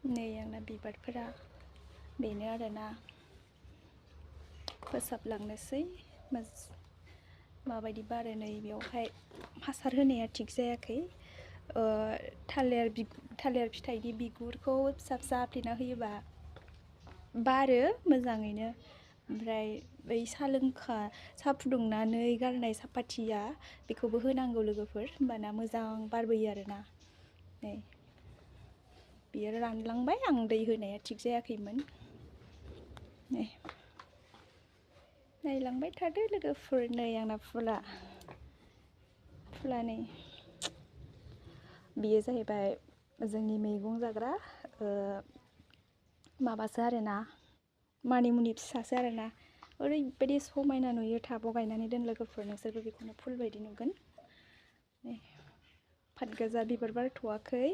नै आंना बिबारफोरा बेनो आरोना फोसाबलांनोसै माबायदि बारो नै बेयावहाय हासार होनाया थिग जायाखै थालिर फिथाइनि बिगुरखौ फिसा फिसा हाफ्लेना होयोबा बारो मोजाङैनो ओमफ्राय बै साहा फुदुंनानै गारनाय सापाथिया बेखौबो होनांगौ लोगोफोर होमबाना मोजां बारबोयो आरोना नै बियो रानलांबाय आं दै होनाया थिग जायाखैमोन नै नायलांबाय थादो लोगोफोर नै आंना फुला नै बेयो जाहैबाय जोंनि मैगं जाग्रा माबासो आरोना मानिमुनि फिसासो आरोना ओरैबायदि समायना नुयो टाबाव गायनानै दोन लोगोफोर नोंसोरबो बेखौनो फुल बायदि नुगोन नै पातगाजा बिबार बारथ'वाखै